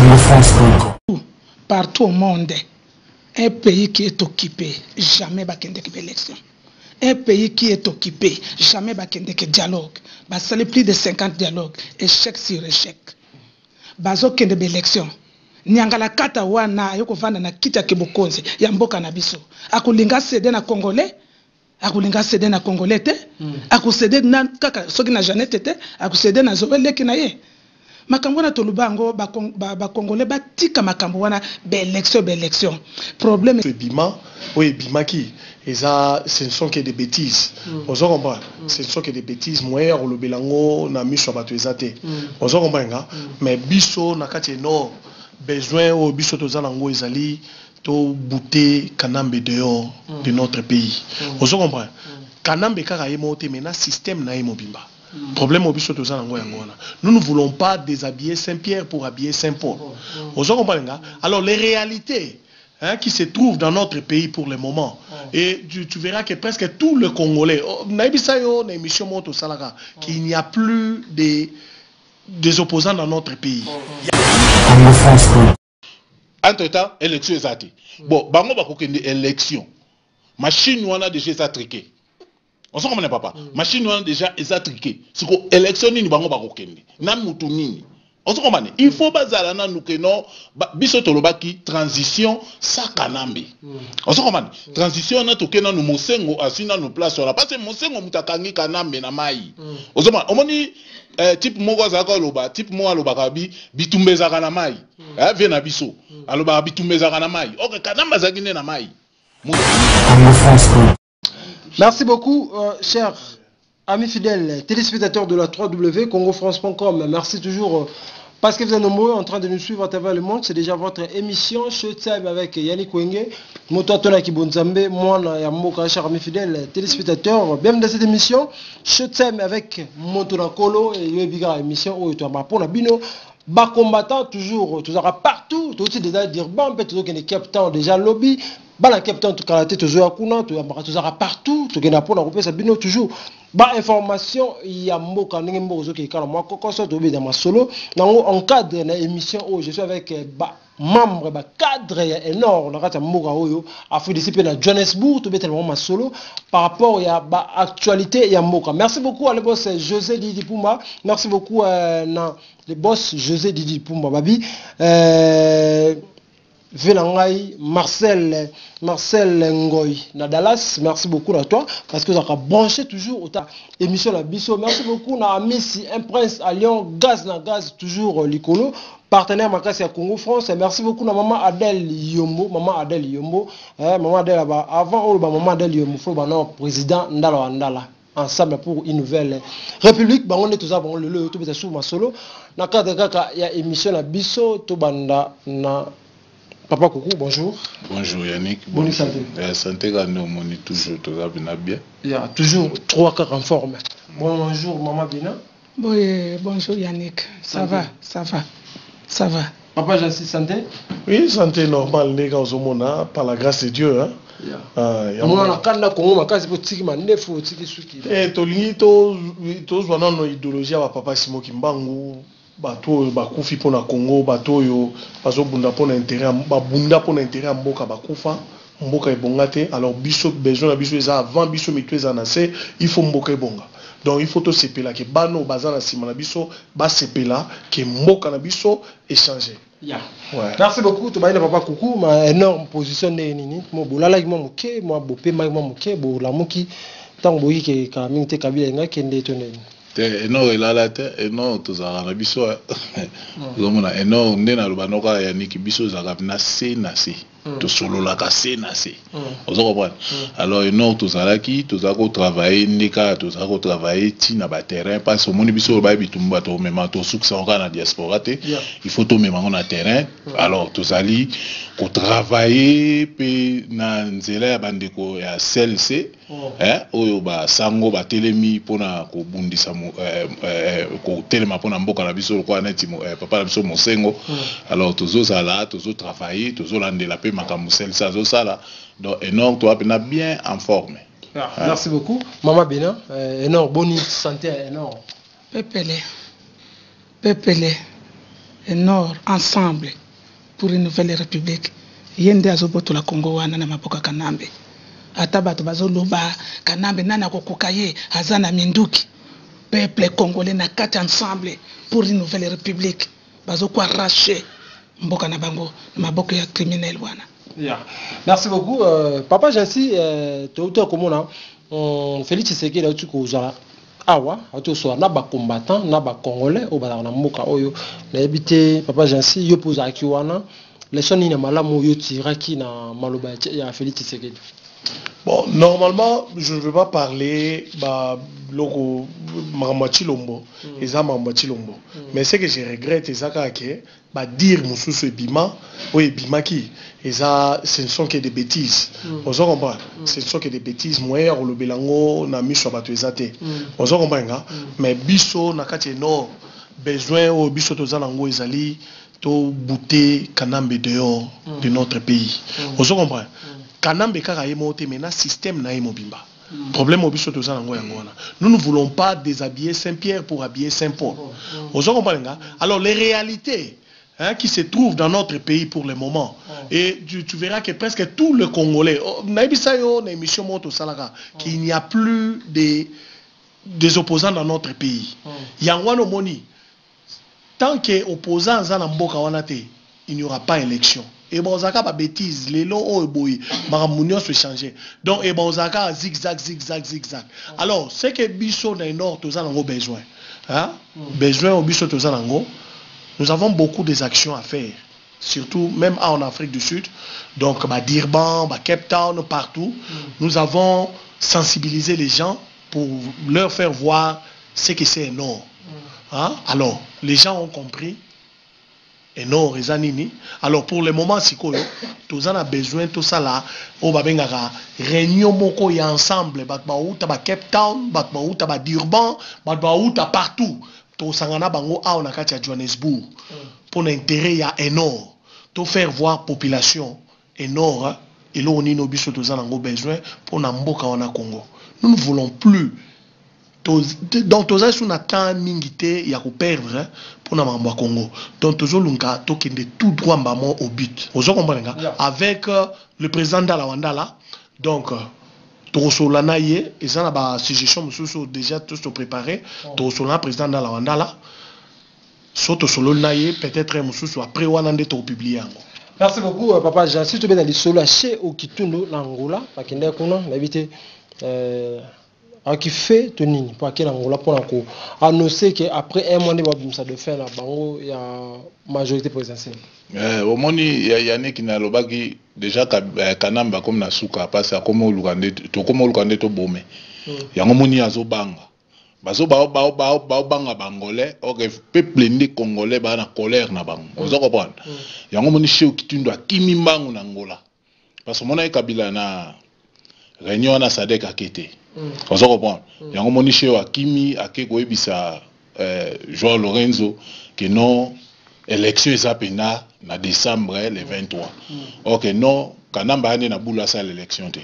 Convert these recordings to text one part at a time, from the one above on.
Congofrance.com. Partout au monde, un pays qui est occupé, jamais bakendeki baélection. Un pays qui est occupé, jamais bakendeki dialogue. Basali plus de 50 dialogues, échec sur échec. Bazokende baélection. Niangala kata wana aye kovanda na kiti ya kibokonzi ya mboka na biso. Akolinga céder na Congolais? Akolinga céder na Congolais te. Akocéder na kaka soki na Jeannette te, akocéder na Zoé leki na ye. Makambo wana toloba yango, Bacongolais batika makambo wana, baélection, baélection, problème. Ebima oyo ebimaki eza, ce ne sont que des bêtises. Ozo comprendre? Ce ne sont que des bêtises. Moyen ya kolobela yango na miso ya bato eza te. Ozo comprendre nga? Mais biso na kati ya nord, besoin oyo biso toza nango ezali tobouter Kanambe dehors de notre pays. Ozo comprendre? Kanambe kaka ye moko te, mais na système na ye mobimba. Problème oyo biso toza nango yango wana. Nous ne voulons pas déshabiller Saint Pierre pour habiller Saint Paul. Ozo comprendre nga? Alors les réalités, hein, qui se trouvent dans notre pays pour le moment, et tu verras que presque tous les Congolais, oh, nayebisa yo na émission moko tosalaka, qu'il n'y a plus des opposants dans notre pays. Congofrance.com. Entre temps élection eza te. Bon, bango bakokende élection, machine wana déjà eza truqué. Ozo komona, papa, machine wana déjà eza truqué. Siko élection nini bango bakokende na mutu nini? Ozo komona, il faut bazala nanu ke non, biso tolobaki transition sa Kanambe. Ozo komona, transition wana toke nanu, Mosengo asui nanu place wana, parce que Mosengo moto akangi Kanambe na mai. Ozomona, omoni, type moko azalaka oloba, type moko alobaka bitumba ezalaka na mai. Vie na biso alobaka bitumba ezalaka na mai. Ok, Kanambe azalaki nde na mai. Congofrance.com. Merci beaucoup, chers amis fidèles, téléspectateurs de la www.congofrance.com. Merci toujours parce que vous êtes nombreux en train de nous suivre à travers le monde. C'est déjà votre émission Showtime avec Yannick Wenge, Moto Atona Kibonzambe, moi, Yamboka, chers amis fidèles, téléspectateurs. Bienvenue dans cette émission Showtime avec Moto Nakolo et Yobiga, émission où tu as pour la bino. Ba combattant toujours, toujours partout, tout aussi déjà Durban, peut-être que Cape Town déjà lobby. Bana Cape Town tokala te, tozoya kuna, toyambaka, tozalaka partout, tokenda mpona kopesa bino toujours ba information ya mboka, ndenge mboka ozokeka na mwa kokoso. Tobeta masolo nango en cadre na émission oyo. Je suis avec ba membre, bacadre ya enor na kati ya mboka oyo Afrique du Sud mpe na Johannesburg. Tobetela bango masolo par rapport ya baactualité ya mboka. Merci beaucoup à le boss José Didi Pumba. Merci beaucoup na le boss José Didi Pumba babi, ve na ngai Marcel, Marcel Ngoy na Dallas. Merci beaucoup à toi parce que ozalaka branché toujours ota émission na biso. Merci beaucoup na Amisi, un prince à Lyon, gaz na gaz, toujours likolo, partenaire makasi ya Congo France. Merci beaucoup na maman Adèle Yombo, maman Adèle Yombo, maman Adèle ba avant oyo ba maman Adèle Yombo, faut ba non président Ndala wa Ndala, ensemble pour une nouvelle république. Bango nde toza bango lelo tobeta sur masolo na cadre kaka ya émission na biso. Tobanda na Papa Coucou, bonjour. Bonjour Yannick. Bonne santé. Santé kande omoni toujours toza bina bien. Il y a toujours trois quarts en forme. Bonjour Maman Bina. Oui, bonjour Yannick. Ça Santé. va, ça va, ça va. Papa Jassi, santé? Oui, santé normale, ndenge ozomona, par la grâce de Dieu, hein. Ah, yango. Omona na kanda Kongo makasi po otiki mandefu, otiki suki. Tolingi tozwa nano idéologie ya bapapa Simo Kimbangu, bato oyo bakufi mpona Congo, bato oyo bazobunda mpona intérêt babunda mpona intérêt ya mboka, bakufa, mboka ebonga te. Alors biso besoin na biso eza avant biso mitu eza na se, il faut mboka ebonga. Donc il faut tosepela ke bana oyo baza na nsima na biso basepela ke mboka na biso échange. Ouais. Merci beaucoup. Tobayi na Papa Kuku, ma énorme position nde nini? Mo bolalaki mwa moke, mwa bopemaki mwa moke, bolamuki ntango boyi ke kala mingi te Kabila enga kende to ndeni? Te, enor elala te. Enor tozalaka na biso, ozomona enor nde naloba noka Yaniki, biso ozalaka na se na se, tosololaka se na se. Ozo comprendre? Alors enor tozalaki, tozalaki kotravaille nde kaka tozalaki kotravaille ntina baterrain, parce omoni biso oyo bayebi bitumba tomema, tosukisa yango kaka na diaspora te. Il faut tomema yango na terrain. Alors tozali kotravaille mpe na nzela ya bandeko ya CLC, oyo basango batelemi mpona kobundisa kotelema mpona mboka na biso, lokola neti papa na biso Mosengo. Alors tozozala, tozotravaille, tozolandela mpe makambo CLC azosala. Donc enor toza mpena bien en forme. Ah, merci beaucoup. Maman Bina, énorme, bonne santé, énorme. Pepele, pepele. Nord ensemble pour une nouvelle république ye nde azobotola Congo wana na maboko ya Kanambe. Ata bato bazoloba Kanambe nani akokoka ye, aza na minduki. Peuple congolais na kati ensemble pour une nouvelle république bazoko arracher mboka na bango na maboko ya criminel wana. Yeah. Merci beaucoup. Papa Jansi, touta komona Félix Tshisekedi auti kozala awa, auti kosola na ba combattant na ba congolais oyo bazalaka na mboka oyo. Nayebi te papa Jansi, yo mpe ozalaki wana, leçon nini ya malamu oyo otiraki na maloba ya Félix Tshisekedi? Bon, normalement, je ne veux pas parler ba loko makambo ya Tshilombo, eza makambo ya Tshilombo. Mais ce que je regrette eza kaka ke ba dire mosusu ebima oyo ebimaki eza, ce ne sont que des bêtises. Ozo comprendre? Ce ne sont que des bêtises, moyen ya kolobela yango na miso ya bato eza te. Ozo comprendre nga? Mais biso na kati ya nord, besoin oyo biso toza nango ezali to bouter Kanambe dehors de notre pays. Ozo comprendre? Kanambe kaka ye moko te, mais na système na ye mobimba. Problème oyo biso toza nango yango wana. Nous ne voulons pas déshabiller Saint-Pierre pour habiller Saint-Paul. Ozo comprendre nga? Alors les réalités, hein, qui se trouvent dans notre pays pour le moment, et tu verras que presque tous les Congolais, oh, nayebisa yo na émission moko tosalaka, qu'il n'y a plus des opposants dans notre pays. Yango wana omoni, tant que opposant aza na mboka wana te, il n'y aura pas élection. Et bon, ozalaka ba bêtise lelo oyo boye, makambo nyonso échanger. Donc et bon, ozalaka zigzag, zigzag, zigzag. Alors ce que biso na nord toza nango besoin, hein? Besoin oyo biso toza nango, nous avons beaucoup des actions à faire, surtout même en Afrique du Sud, donc ba Durban, ba Cape Town, partout. Nous avons sensibilisé les gens pour leur faire voir ce que c'est un nord. Hein? Alors les gens ont compris Nord eza nini. Alors pour le moment sikoyo toza na besoin tosala oyo babengaka réunion moko ya ensemble, bato bauta ba Cape Town, bato bauta ba Durban, bato bauta partout, tosangana bango awa na kati ya Johannesburg mpona intérêt ya Nord, to faire voir population Nord eloko nini oyo biso toza nango besoin mpona mboka wana Congo. Nous ne voulons plus, donc toza su na temps mingi te ya koperdre mpona makambo ya Congo. Donc tozolunga tokende tout droit mbamo au but. Ozo comprendre nga? Avec le président Ndala Wandala, donc tokosolola na ye, eza na basuggestion mosusu déjà tous topréparé. Tokosolola na président Ndala Wandala, so tosololi na ye, peut-être mosusu après wana nde tokopublie yango. Merci beaucoup, papa Jansi. Tobeta lisolo ya She Okitundu na Angola. Bakendaki kuna, nayebi te aki fait to nini mpo ake na Angola mpona ko annoncer ke après un mois nde babimisa dauphin na bango ya majorité présidentielle. Omoni Yannick, nalobaki déjà Kanambe akomi na suka, mpasi akomi oluka nde tokomi oluka nde tobome yango. Moni azobanga, bazo baobanga bangolais, ok, peuple nde congolais baa na colère na bango. Oza comprendre? Yango moni She Okitundu akimi mbangu na Angola, parce que omona ye Kabila na réunion wana SADC ake te. Oza comprendre? Yango moni She oyo akimi, ake koyebisa Joao Lorenzo ke non, élection eza mpena na décembre le 23. Ok, non, Kanambe aya nde na bulu asala élection te.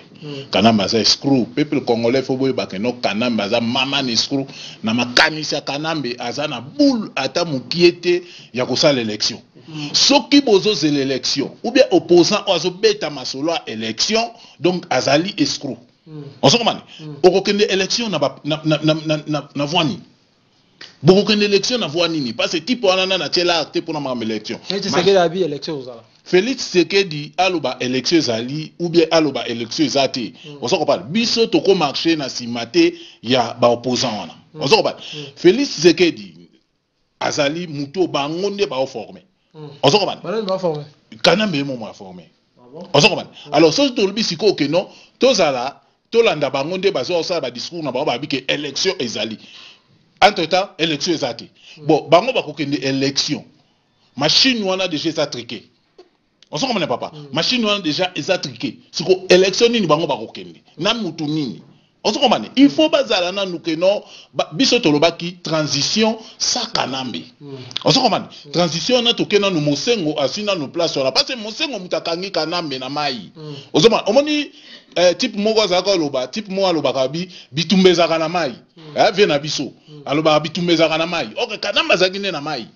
Kanambe aza escroc. Peuple congolais, fo boyeba ke non, Kanambe aza mama na escroc. Na makanisi ya Kanambe, aza na boule ata mokie te ya kosala élection. Soki bozozela élection ou bien opposant oyo azobeta masolo ya élection, donc azali escroc. Ozokomani okokende élection na, ba, na, na, na, na, na, na voie nini? Bokokende élection na voie nini? Parce que type wana nana atiela te mpona makambo élection. Tshisekedi abi élection ozala. Félix Tshisekedi aloba élection ezali ou bien aloba élection eza te, oza kopala biso tokomarche na nsima te ya baopposant wana. Oza kopala, Félix Tshisekedi azali motu oyo bango nde baoforme. Oza kopala? Banani baforme? Kanambe ye momo aforme. Oza kopala? Alors soki tolobi sikoyo ke non, tozala tolanda bango nde bazwa kosala badiscours na bango, babi ke élection ezali, entre temps élection eza te. Bon, bango bakokende élection, machine wana déjà eza truqué. Ozokomona papa, machine wana déjà eza truqué. Siko élection nini bango bakokende na mutu nini? Ozokomane, il faut bazala nanu ke non, biso tolobaki transition sa Kanambe. Ozokomane, transition wana toke nanu, Mosengo asui nanu place wana, parce que Mosengo moto akangi Kanambe na mai. Ozomona, omoni type moko azalaka oloba, type moko alobaka bi bitumba ezalaka na mai. Vie na biso alobaka bitumba ezalaka na mai. Ok, Kanambe azalaki nde na mai.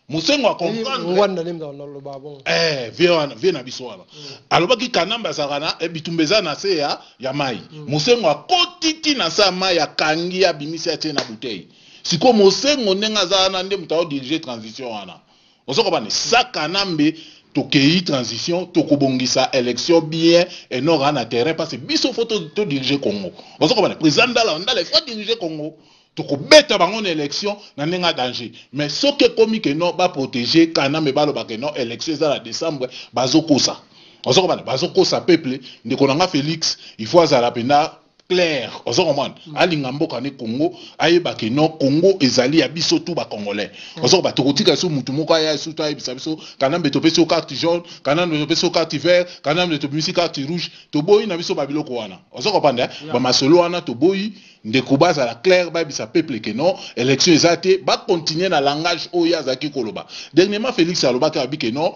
Mosengo acomprendre. Ngwanda nde moto aloba bongo. Eh, vie wana, vie na biso wana. Alobaki Kanambe azalaka na eh, bitumba eza na se ya mai. Mosengo akoti ti na se ya mai, akangi, abimisi, atie na bouteille. Sikoyo Mosengo ndenge aza wana nde moto aodirige transition wana. Ozo comprendre? Sa Kanambe tokei transition, tokobongisa élection bien enora na terrain parce que biso faut to diriger Congo. Ozo comprendre? Président Ndala Ndala il faut diriger Congo. Tokobeta bango na élection na ndenge ya danger. Mais soki ekomi ke non ba protéger Kanambe, baloba ke non élection eza na décembre, bazokosa. Ozo comprendre? Bazokosa peuple. Ndeko na nga Félix, il faut azala mpenza clair. Ozo comprendre? Alinga mboka ne Congo, ayeba ke non Congo ezali ya biso tout ba Congolais. Ozo comprendre? Tokotika so mutu moko aya surtout ayebisa biso Kanambe topesi yo carte jaune, Kanambe topesi yo carte vert, Kanambe tobimisi carte rouge, toboyi na biso ba biloko wana. Ozo comprendre? Ba masolo wana toboyi. Ndeko bazala clair, bayebisa peuple ke non élection eza te, ba continuer na langage oyo azalaki koloba. Dernièrement Félix alobaki abi ke non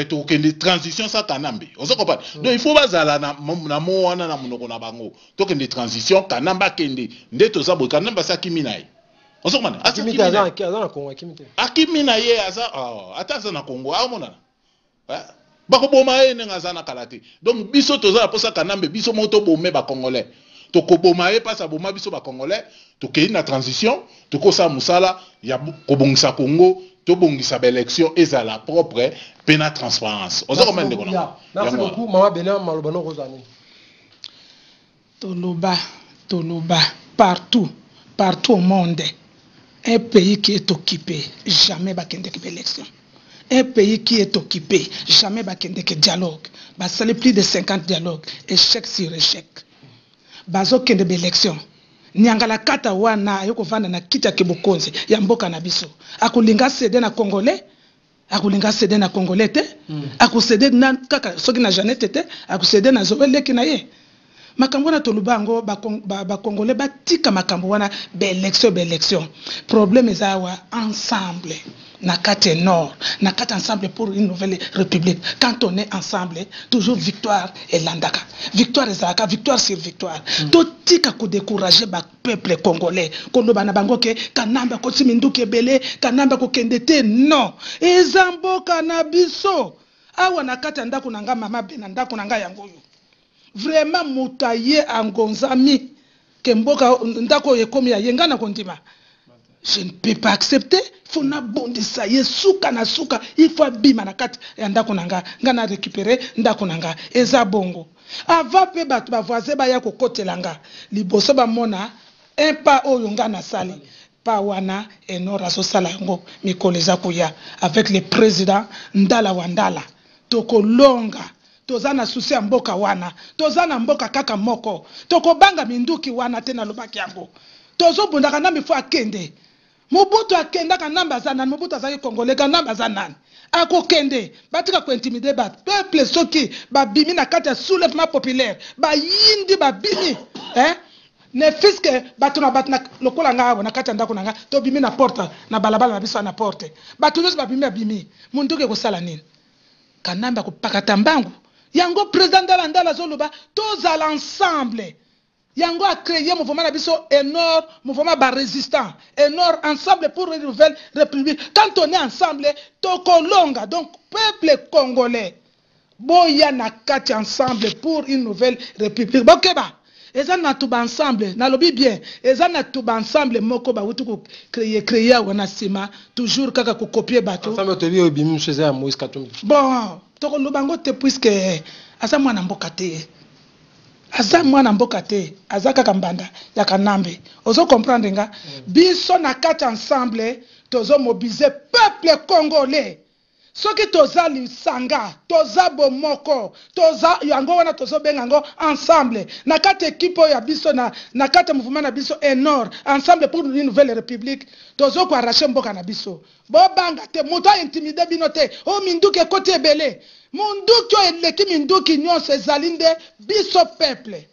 tokokende transition sa Kanambe. Ozo comprendre? Donc il faut bazala na mo wana na monoko na bango. Tokende transition, Kanambe akende. Nde toza boye, Kanambe asi akimi na ye. Ozo comprendre? Asi Akimi te, akimi na ye. aza na Congo, akimi te. Akimi na ye, aza, ata aza na Congo, aomonana. Bakoboma ye ndenge aza na kala te. Donc biso toza na posa Kanambe, biso moko tobome ba Congolais. Tokoboma ye mpasi aboma biso ba Congolais, tokei na transition, tokosala mosala ya kobongisa Congo, tobongisa ba élection ezala propre pe na transparence. Oza Merci komona ndeko beaucoup, na ya. Merci Yango wana. beaucoup, Mama Bena, maloba noko ozala nini? Toloba, toloba, partout, partout au monde, un pays qui est occupé, jamais bakendeki ba élection. Un pays qui est occupé, jamais bakendeki dialogue. Basali plus de 50 dialogues, échec sur échec. Bazokende ba élection. Nyangala kata wana aye kovanda na kiti ya kibokonzi ya mboka na biso. Akolinga céder na Congolais? Akolinga céder na Congolais te? Akocéder na kaka soki na Jeannette te, akocéder na Zoé leki na ye. Makambo wana toloba yango, ba Congolais batika makambo wana, ba élection, ba élection. Problème eza awa ensemble na kati ya nord, na kati ensemble pour une nouvelle république. Quand on est ensemble, toujours victoire elandaka. Victoire ezalaka victoire sur victoire. Totika ko décourager ba peuple congolais. Koloba na bango ke Kanambe akoti minduki ebele, Kanambe akokende te. Non, eza mboka na biso. Awa na kati ya ndako na nga, mama be na ndako na nga yango oyo. Vraiment moto aye angonzami ke mboka ndako oyo ekomi ya ye, nga na kondima. Je ne peux pas accepter. Faut nabondisa ye suka na suka, il faut abima na kati ya ndako na nga, nga na récupérer ndako na nga. Eza bongo. Avant pe bato ba voisin baya kokotela nga, liboso bamona un pas oyo nga nasali. Pa wana Enor azosala yango mikolo eza koya avec le président Ndala wa Ndala. Tokolonga. Toza na souci ya mboka wana. Toza na mboka kaka moko. Tokobanga minduki wana te, nalobaki yango. Tozobundaka Kanambe faut akende. Mobutu akenda, Kanambe aza nani? Mobutu azalaki Congolais, Kanambe aza nani? Akokende. Batika kointimider ba peuple soki babimi na kati ya soulèvement populaire. Bayindi babimi, hein? Ne fût-ce que bato na bato na lokola nga awa na kati ya ndako na nga, tobimi na porte, na balabala na biso na porte. Bato nyonso babimi, babimi. Munduki ekosala nini? Kanambe akopakata mbangu. Yango président Ndala Ndala azoloba tozala ensemble. Yango a créé mouvement na biso Enor, mouvement ba résistant. Enor ensemble pour une nouvelle république. Quand on est ensemble, tokolonga. Donc peuple congolais, boya na kati ensemble pour une nouvelle république. Bokeba. Eza na tuba ensemble, nalobi bien, eza na tuba ensemble moko ba wutu ko créer, créer awa na sima, toujours kaka ko copier bato. Ensemble toyebi oyo ebimi mosusu eza ya Moïse Katumbi. Bon, tokoloba yango te puisque aza mwana mboka te. Aza mwana mboka te, aza kaka mbanda ya Kanambe. Ozo comprendre nga? Biso na kati ensemble tozo mobiliser peuple congolais. Soki toza lisanga, toza bomoko, toza yango wana tozobenga yango ensemble. Na kati équipe oyo ya biso na kati ya mouvement na biso Enor, ensemble pour une nouvelle république, tozo ko arracher mboka na biso. Bobanga te, moto a intimider bino te. O minduki ekoti ebele. Munduki oyo eleki minduki nyonso ezali nde biso peuple.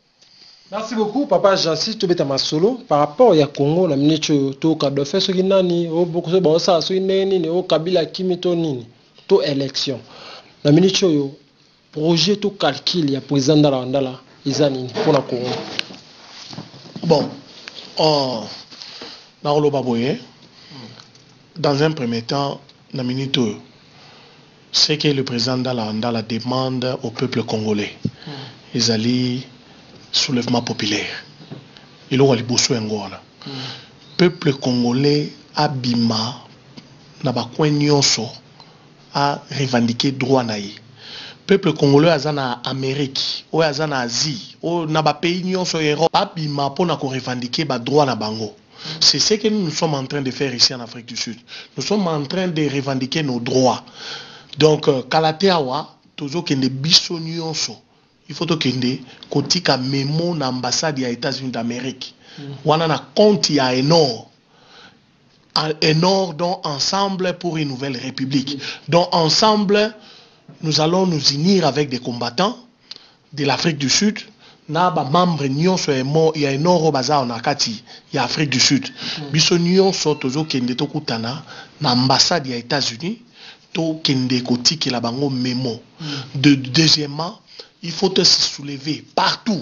Merci beaucoup papa Jancy, tobeta masolo par rapport ya Congo na minute oyo to Kadofe soki nani o boko so baosala soki ndenge nini o Kabila kimi to nini to élection na minute oyo projet to calcul ya président Ndala Ndala eza nini pour na Congo? Bon, nakoloba boye. Dans un premier temps, na minute oyo, ce que le président Ndala Ndala demande au peuple congolais, ezali soulèvement populaire. Eloko ya liboso yango wana. Peuple congolais abima na bacoin nyonso a revendiquer droit na ye. Peuple congolais aza na Amérique, oyo aza na Asie, oyo na bapays nyonso ya Europe, babima mpona korevendiquer badroit na bango. C'est ce que nous, nous sommes en train de faire ici en Afrique du Sud. Nous sommes en train de revendiquer nos droits. Donc, kala te awa, tozokende biso nyonso. Il faut tokende kotika memo na ambassade ya États-Unis d'Amérique. Wana na compte ya Enor. Enor, donc Ensemble pour une nouvelle république. Donc ensemble, nous allons nous unir avec des combattants de l'Afrique du Sud. Na ba membre nyonso ya Enor oyo baza na kati ya Afrique du Sud. Biso nyonso tozokende tokutana na ambassade ya États-Unis, tokende kotikela bango memo. Deuxièmement, il faut te se soulever partout.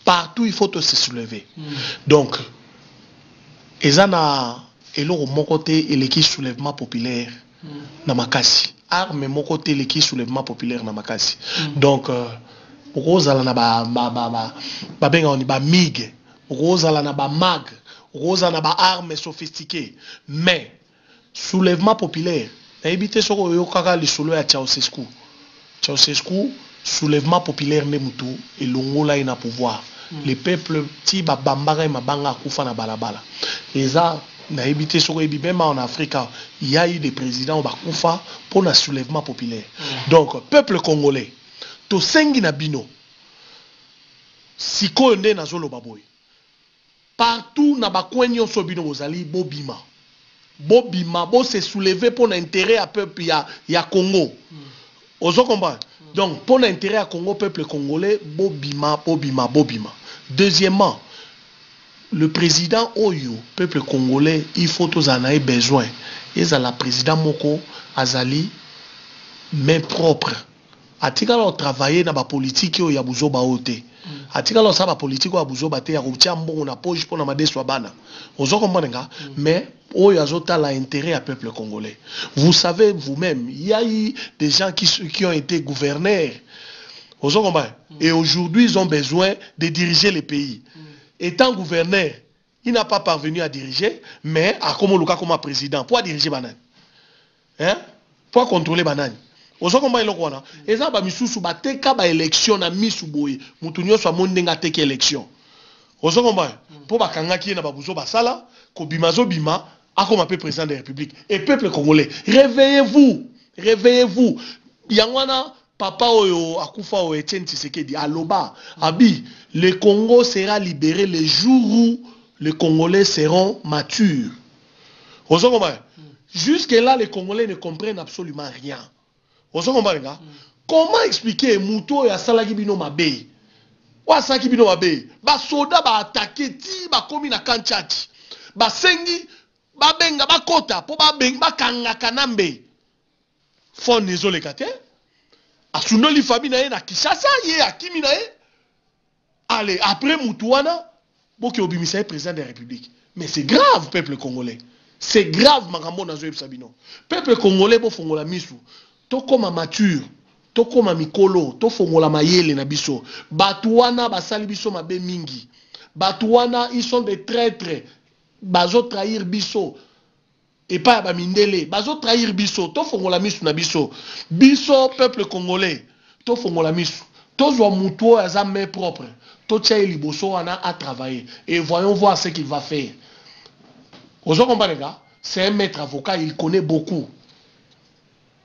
Partout, il faut te se soulever. Donc, eza na eloko moko te eleki soulèvement populaire na makasi. Arme moko te eleki soulèvement populaire na makasi. Donc, okozala na ba ba ba ba babengaka ni ba MiG, okozala na ba MAG, okozala na ba armes sophistiquées. Mais soulèvement populaire, nayebi te soki oyokaka lisolo ya Ceausescu. Ceausescu, soulèvement populaire nde mutu elongola ye na pouvoir. Le peuple ti babambaka ye mabanga, akufa na balabala. Eza nayebi te soki oyebi, même en Afrique il y a eu des présidents oyo bakufa mpona soulèvement populaire. Donc peuple congolais, tosengi na bino sikoyo nde nazoloba boye, partout na bacoin nyonso bino bozali, bobima, bobima, bose soulever mpo na intérêt ya peuple ya Congo. Ozo comprendre? Donc mpo na intérêt ya Congo, peuple congolais, bobima, bobima, bobima. Deuxièmement, le président oyo peuple congolais il faut tozala na ye besoin, ezala président moko azali main propre, atikala kotravaille na bapolitike oyo ya buzoba oyo te, atikala kosala bapolitike oyo ya buzoba te ya kotia mbongo na poche mpo na madeso ya bana. Ozo comprendre nga? Mais oyo azotala intérêt ya peuple congolais. Vous savez vous-même, il y a eu des gens qui ont été gouverneurs, ozo comprendre? Et aujourd'hui ils ont besoin de diriger le pays. Étant gouverneur, il n'a pas parvenu à diriger, mais akoma comme président pour diriger banani, hein, pour contrôler banani? Ozo comprendre eloko wana? Eza bamisusu bateka baélection na misu boye, mutu nyonso amoni ndenge ateka élection. Ozo comprendre? Mpo bakangaki ye na babuzo basala kobima, azobima, akoma mpe président de la République. Et peuple congolais, réveillez-vous, réveillez-vous. Yango wana papa oyo akufa oyo Etienne Tshisekedi aloba abi: le Congo sera libéré le jour où les Congolais seront matures. Ozo comprendre? Jusque là, les Congolais ne comprennent absolument rien. Ozo comprendre nga? Comment expliquer mutu oyo asalaki bino mabe, oyo asalaki bino mabe, basoda baattaquer ti bakomi na camp Tshatshi, basengi babenga bakota mpo bakangaka Nambe, phone ezoleka te, asundoli famille na ye na Kinshasa, ye akimi na ye. Ale après mutu wana boke obimisa ye président de la République. Mais c'est grave, peuple congolais, c'est grave. Makambo nazoyebisa bino, peuple congolais, bofongola misu, tokóma mature, tokóma mikolo, tofongola mayele na biso. Bato wana basali biso mabe mingi. Bato wana, ils sont des traîtres, bazotrahir biso epai ya bamindele, bazotrahir biso. Tofongola misu na biso, biso peuple congolais, tofongola misu, tozwa mutu oyo aza main propre, totia ye liboso wana atravailler et voyons voir ce qu'il va faire. Ozo comprendre nga? C'est un maître avocat, il connaît beaucoup,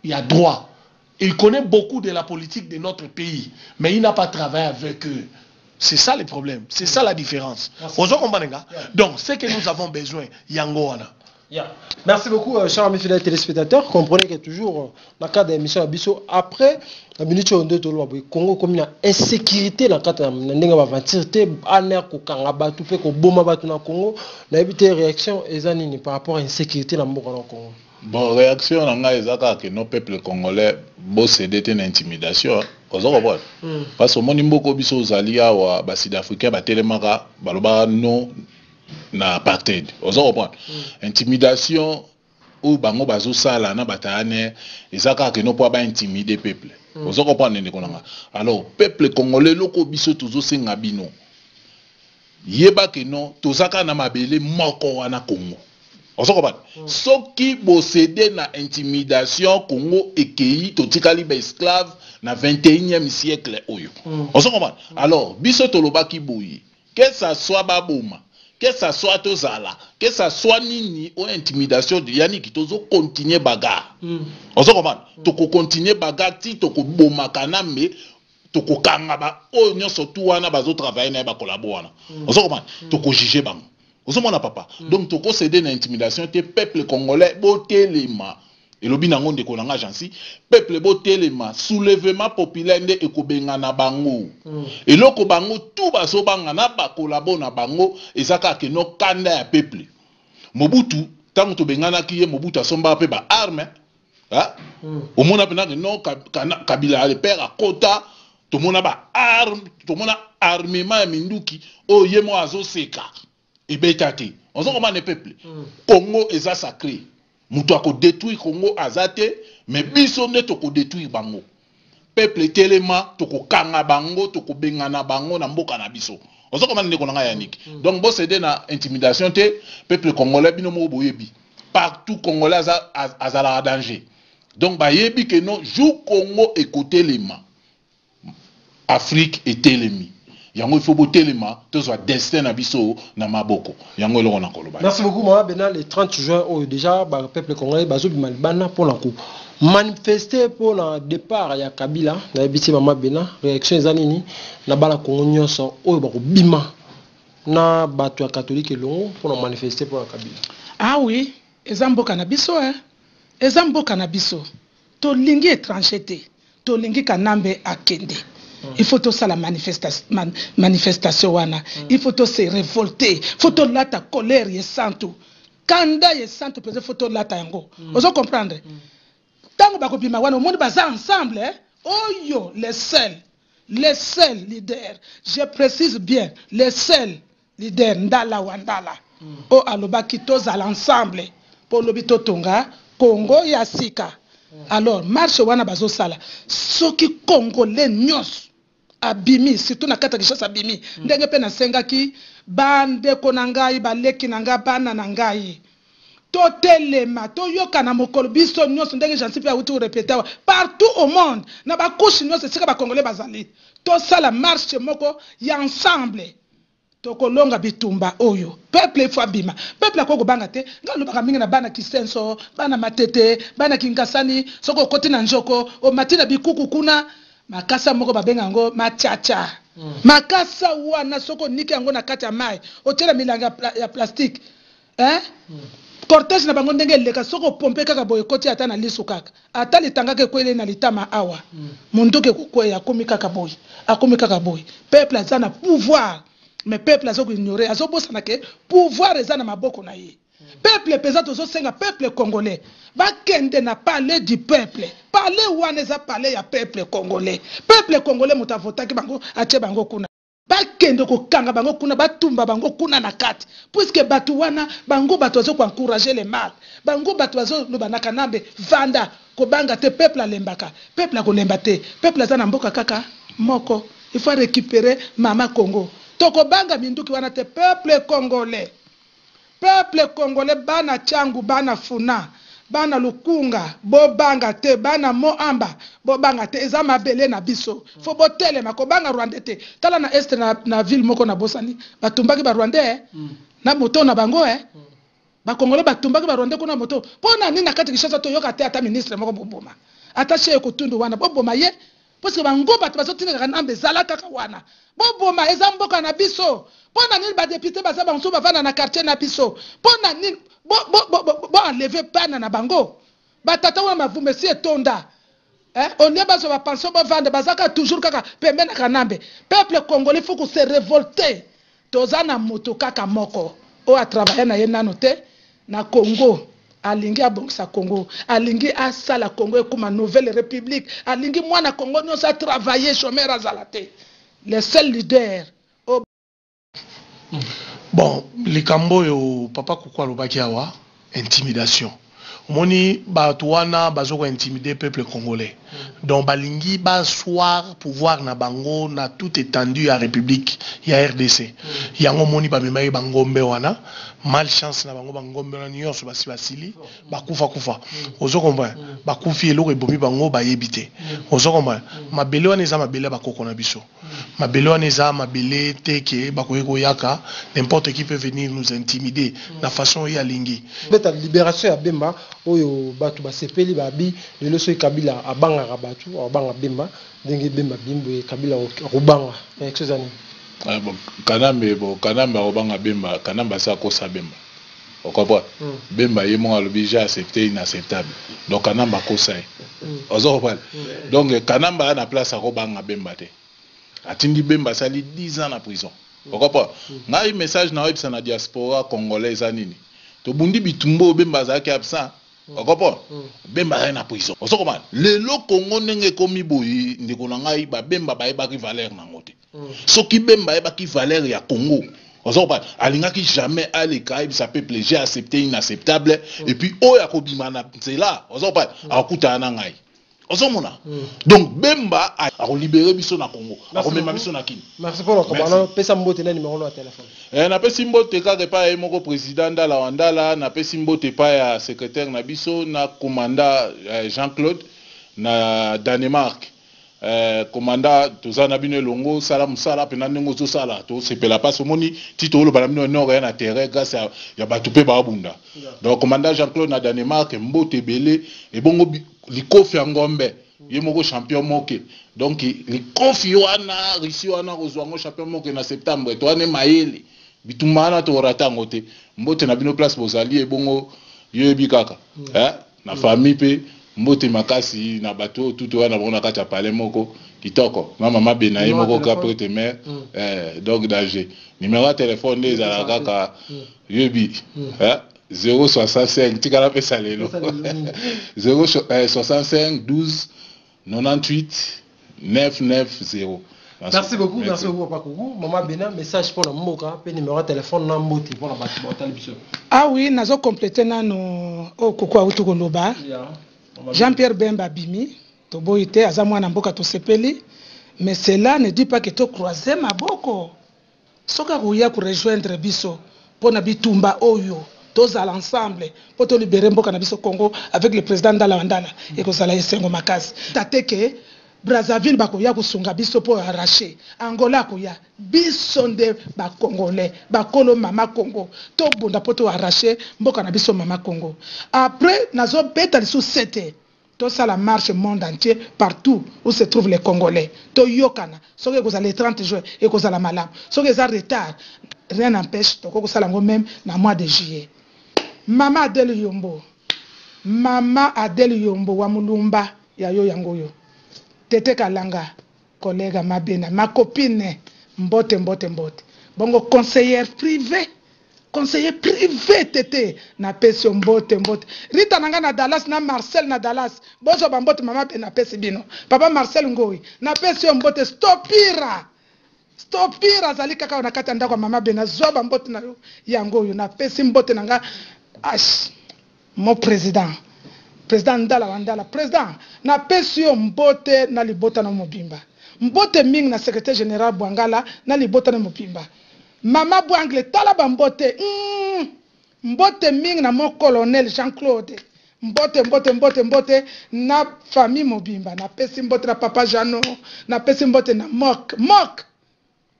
il y a droit, il connaît beaucoup de la politique de notre pays, mais il n'a pas travaillé avec eux. C'est ça le problème, c'est ça la différence. Ozo comprendre nga? Donc ce que nous avons besoin, yango wana. Yeah. Merci beaucoup, chers amis fidèles téléspectateurs. Comprenez que toujours dans le cadre de l'émission Abisso, après la minute oyo nde toloba boye, Congo komi na insécurité na kati na ndenge baventure te, ANR kokanga bato mpe koboma bato na Congo. Nayebi te réaction eza nini par rapport à insécurité na mboka na Congo. Bon, réaction na ngai eza kaka ke no, peuple congolais, bocéder te na intimidation. Oza comprendre? Parce omoni mboka biso ozali awa, basud-africain batelemaka, balobaka no na apartheid. Oza comprendre? Intimidation. Oyo bango bazosala na batayane eza kaka keno mpo baintimide peuple. Ozo comprendre, ndeko na nga? Alors, peuple congolais, eloko biso tozosenga bino, yeba ke non, toza kaka na mabele moko wana, Congo. Ozo comprendre? Soki bocéder na intimidation, Congo ekei, totikali baesclave na 21e siècle oyo. Ozo comprendre? Alors biso tolobaki boye, que ça soit baboma, que ça soit tozala, que ça soit nini oyo intimidation, yaniki tozocontinue bagarre. Ozo comprendre? Tokocontinue bagarre ti tokobomaka na me tokokanga ba oyo nyonso tu wana bazotravaille na ye, bakolabo wana. Ozo comprendre? Tokojuge bango. Ozomona, papa? Donc tokocéder na intimidation te. Peuple congolais, botelema. Elobi nango ndeko na nga Jansi, peuple botelema, soulèvement populaire nde ekobengana bango. Eloko bango tu bazobanga na bakolabo na bango eza kaka keno kanda ya peuple. Mobutu, ntango tobenganaki ye, Mobutu asombaka mpe baarme. Omona mpena ke non, Kabila le père akota, tomona baarme, tomona armement ya minduki oyo ye moko azoseka, ebeta te. Oza komana, peuple, Congo eza sacré. Moto akodétruire Congo aza te, mais biso nde tokodétruire bango. Peuple etelema, tokokanga bango, tokobengana bango na mboka na biso. Oza komana, ndeko na ngai Yaniki? Donc bocéder na intimidation te. Peuple congolais, bino moko boyebi, partout congolais azalaka danger. Donc bayebi ke non, jour Congo ekotelema, Afrique etelemi. Yango il faut botelema, tozwa destin na biso na maboko. Yango eloko na koloba. Merci beaucoup, mama Bena. Le 30 juin oyo déjà, bapeuple congolais bazobima libanda mpona komanifester mpona départ ya Kabila. Nayebi te, mama Bena, réaction eza nini na bana Kongo nyonso oyo bakobima na bato ya catholique elongo mpona manifester mpona Kabila? Ah oui, eza mboka na biso, eh? Eza mboka na biso. Tolingi étranger te, tolingi Kanambe akende. Il faut tosala manifestation wana. Il faut tose révolter, faut tolata colère ye santu, kanda ye santu mpenza, faut tolata yango. Ozo comprendre? Ntango bakobima wana, omoni baza ensemble, eh? Oyo le seul leader, je précise bien, le seul leader, Ndala wa Ndala, oyo alobaki tozala ensemble mpo olobi totonga Congo ya sika. Alors marche wana bazosala, soki congolais nyonso abimi, surtout na kati ya Kinshasa abimi, ndenge mpe nasengaki bandeko na ngai, baleki na ngai, bana na ngai, totelema, toyokana mokolo biso nyonso, ndenge Jansi mpe awuti korépéter awa, partout au monde, na bacouches nyonso esika bacongolais bazali, tosala marche moko ya ensemble, tokolonga bitumba oyo. Peuple efo abima, peuple akoki kobanga te. Ngai alobaka mingi na bana Kisenso, bana Matete, bana Kingasani, soki okoti na Njoko, omati na bikuku kuna, makasa moko babenga yango machacha. Makasa wana, soki oniki yango na kati ya mai, otie na milangi ya plastique, hein? Cortège na bango ndenge eleka, soki opompe kaka boye, ekoti ata na lisu kaka, ata litangaka ekweli na litama awa, mondoki ekokweya, akomi kaka boye, akomi kaka boye. Peuple aza na pouvoir, mais peuple azokoignore, azobosana ke pouvoir eza na maboko na ye. Peuple mpenza, tozosenga peuple congolais bakende na palais du peuple. Palais wana eza palais ya peuple congolais. Peuple congolais moto avotaki bango, atie bango kuna. Bakende kokanga bango kuna, batumba bango kuna na kati, puisque bato wana, bango bato bazo koencourage le mal, bango bato bazoloba na Kanambe: vanda, kobanga te. Peuple alembaka? Peuple akolemba te. Peuple aza na mboka kaka moko, il faut récupérer mama Congo. Tokobanga minduki wana te. Peuple congolais, peuple congolais, bana Tshangu, bana Funa, bana Lukunga, bobanga te. Bana Moamba, bobanga te. Eza mabele na biso, fo botelema, kobanga rwandais te. Tala na est, na ville moko nabosani, batumbaki barwandais na moto na bango, eh? Bakongole batumbaki barwandais kuna moto. Mpo na nini na kati Kinshasa toyoka te ata ministre moko boboma, ata che ekotundu wana boboma ye? Parce que bango bato bazotindaka Kanambe, ezala kaka wana, boboma. Eza mboka na biso. Mpo na nini badéputés baza banso bavanda na quartier na biso? Mpo na nini boenlever bana na bango, batata wana? Mavumba esi etonda, eh? Olie bazwa bapension, bovanda, bazaka toujours kaka pembe na Kanambe. Peuple congolais faut se révolter. Toza na moto kaka moko oyo atravaille na ye nano te na Congo, alingi abongisa Congo, alingi asala Congo ekóma nouvelle république, alingi mwana Congo nyonso atravaille, chômeur azala te, le seul leader oyo. Bon, likambo oyo papa Koko alobaki awa, intimidation. Omoni bato wana bazo ko intimider peuple congolais. Donc balingi ba asseoir pouvoir na bango na toute étendue ya République ya RDC. Yango omoni bamemaki bangombe wana, malchance na bango, bangombe wana nyonso basi basili bakufa kufa. Ozo comprendre? Bakufi, eloko ebomi bango bayebi te. Ozo comprendre? Mabele wana eza mabele ya bakoko na biso. Mabele wana eza mabele te ke bakoki koyaka, n'importe qui peut venir nous intimider na façon oyo alingi. Beta libération ya Bemba oyo bato basepeli, babi lelo soki Kabila abangaka bato, abanga Bemba. Ndenge Bemba bimboye, Kabila akobanga. Réaction eza nini? Ah, bon, Kanambe, bon, Kanambe akobanga Bemba? Kanambe asi akosa Bemba, ocomprendre? Bemba ye moko alobi: "J'ai accepté inacceptable." Donc Kanambe akosa ye, ozo comprendre? Donc Kanambe aya na place akobanga Bemba te. Atindi Bemba asali 10 ans na prison, ocomprendre? Ngai message na oyebisa na diaspora congolais eza nini? Tobundi bitumba oyo, Bemba azalaki absent, ocomprendre? Bemba azali na prison, ozo comprendre? Lelo Congo ndenge ekomi boye, ndeko na ngai, babemba bayebaki valeur nango te. Soki Bemba ayebaki valeur ya Congo, ozo comprendre, alingaki jamais aleka ayebisa peuple: "J'ai accepté inacceptable." Et puis oyo akobima na nzela, ozo comprendre, akokutana na ngai, ozomona? Donc Bemba akolibérer biso na Congo, akomema biso na Kini. Merci mpona komana. Pesa mbote na numéro ya téléphone. Napesi mbote kaka epai ya ye moko président Ndala wa Ndala. Napesi mbote epai ya secrétaire na biso na commandant Jean-Claude na Danemark. Commandant, toza na bino elongo. Sala mosala mpena ndenge ozosala, tosepela mpasi. Omoni ti tooloba na bino nord ya na terrain grâce ya bato mpe baabunda. Donc commandant Jean-Claude na Danemark, mbote ebele. Ebongo likofi ya ngombe, ye moko champion moke. Donc likofi wana, Russie wana, kozwa yango champion moke na septembre. Towane mayele, bitumba wana tokorata yango te. Mbote na bino place bozali. Ebongo yoyebi kaka eh? Na famille mpe mbote makasi na bato oyo tutu wana bango na kati ya palais moko kitoko na mama Bena ye moko grand prêtre mare. Donc danger, numéro ya téléphone nde ezalaka kaka yoyebi eh? 065, tikala pesa lelo 065 12 98 990. Merci beaucoup, merci beaucoup, Papa Kuku. Maman Bena, message pour la mboka, pe numéro de téléphone na mbote pour la bato batali biso. Ah oui, nazo compléter nano oyo Koko auti koloba. Jean-Pierre Bemba abimi, toboyi te, aza mwana mboka, tosepeli, mais cela ne dit pas que tocroise maboko. Soki akoya korejoindre biso mpo na bitumba oyo, tozala ensemble mpo tolibérer mboka na biso Congo avec le président Ndala wa Ndala, ekozala esengo makasi. Tate ke Brazzaville bakoya kosunga biso mpo arracher Angola, akoya. Biso nde bacongolais, bakolo mama Congo, tobunda mpo toarracher mboka na biso mama Congo. Après nazobeta lisusu sete, tosala marche monde entier, partout où se trouvent les Congolais, toyokana. Soki ekozala le 30 juin, ekozala malamu. Soki eza retard, rien n'empêche, tokoki kosala yango même na mois de juillet. Mama Adele Yombo, mama Adele Yombo wa Mulumba ya yo, yango oyo Tete Kalanga, collègue Mabena, ma copine, mbote, mbote, mbote. Bongo conseillère privé, conseiller privé Tete, napesi yo mbote, mbote. Rita na ngai na Dallas, na Marcel na Dallas, bozwa bambote. Mama mpe napesi bino, papa Marcel Ngoi, napesi yo mbote. Stopira, Stopira azali kaka na kati ya ndako ya mama Bena, zwa bambote na yo. Yango oyo napesi mbote na nga ash mon président, président Ndala wa Ndala. Président, napesi yo mbote na libota na mobimba. Mbote mingi na secrétaire général Bwangala na libota na mobimba, mama Bwangle, tala bambote. Mbote mingi na mon colonel Jean-Claude, mbote, mbote, mbote, mbote na famille mobimba. Napesi mbote na papa Jano, napesi mbote na mok mok.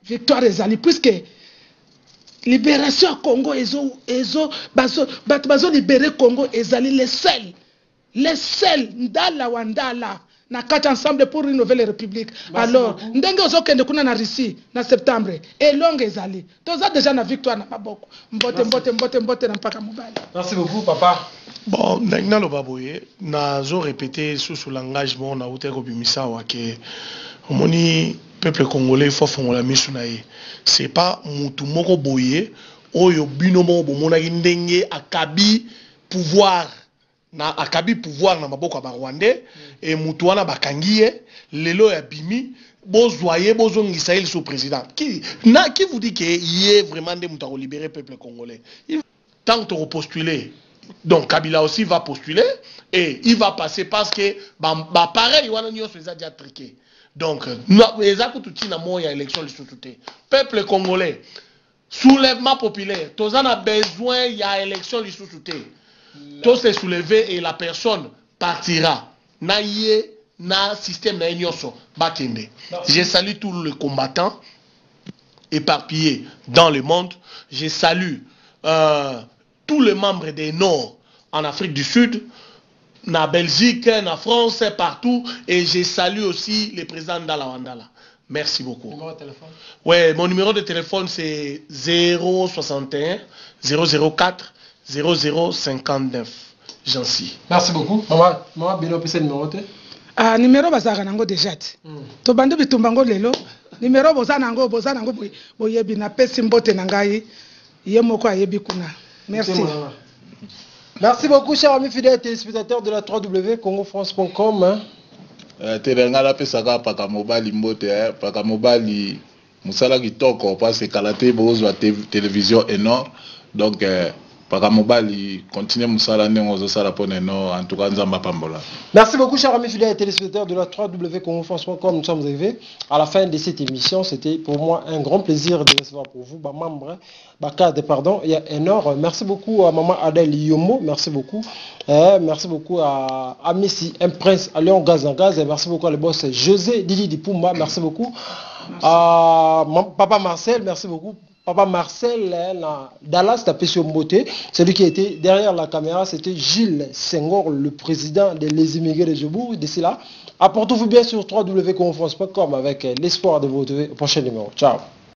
Victoire ezali, puisque libération ya Congo ezo ezo bazo bato bazolibérer Congo, ezali le seul, le seul Ndala wa Ndala na kati Ensemble pour une nouvelle république. Alors ndenge ozokende kuna na Russie na septembre, elongo ezali, toza déjà na victoire na maboko. Mbote, mbote, mbote, mbote na mpaka mobali. Merci beaucoup, papa. Bon, ndenge naloba boye, nazo répéter lisusu langage moko nauti kobimisa awa ke omoni peuple congolais, faut afongola miso na ye. C'est pas mutu moko boye oyo bino moko bomonaki ndenge akabi pouvoir na akabi pouvoir na maboko ya barwandais e mutu wana bakangi ye, lelo ya bimi, bozwa ye, bozongisa ye lisusu président. Qui vous dit que ye vraiment nde moto akolibérer peuple congolais? Tant tokopostule, Donc Kabila aussi va postuler et il va passer parce que ba, ba pareil wana nyonso eza déjà truqué. Donc eza kutu ntina moko ya élection lisusu te. Peuple congolais, soulèvement populaire, toza na besoin ya élection lisusu te. To se soulever et la personne partira na ye na système na ye nyonso bakende. Je salue tous les combattants éparpillés dans le monde. Je salue tous les membres des Nord en Afrique du Sud, na Belgique, na France, partout. Et je salue aussi le président Ndala Wandala. Merci beaucoup. Numéro de téléphone? Ouais, mon numéro de téléphone, c'est 061 004 0059. J'en suis. Merci beaucoup. Maman, maman, bino pesa numéro te. Ah, numéro bazalaka nango déjà te. Tobandi bitumba ngo lelo. Numéro boza nango, boza nango, boyebi. Napesi mbote na ngai, ye moko ayebi kuna. Merci. Merci beaucoup, chers amis fidèles téléspectateurs de la www.congofrance.com, hein. Te, na ngai napesaka paka mobali mbote, paka mobali, mosala kitoko, parce kala te bozwa télévision Enor. Donc paka mobali, continue mosala ndenge ozosala mpona Enor. En tout cas, Nzambe apambola. Merci beaucoup, chers amis fidèles téléspectateurs de la www.congofrance.com. Nous sommes arrivés à la fin de cette émission. C'était pour moi un grand plaisir de recevoir pour vous, bah, membre, bah, cadre, pardon, il y a Enor. Merci beaucoup à maman Adèle Yomo. Merci beaucoup. Merci beaucoup à Amissi, un prince à Léon Gaz en Gaz. Et merci beaucoup à le boss José Didi Dipumba. Merci beaucoup. À papa Marcel, merci beaucoup. Papa Marcel, hein, na Dallas, tapé sur Mbote. Celui qui était derrière la caméra, c'était Gilles Senghor, le président des Les Immigrés de Jobourg. D'ici là, apportez-vous bien sur www.congofrance.com avec l'espoir de vous retrouver au prochain numéro. Ciao.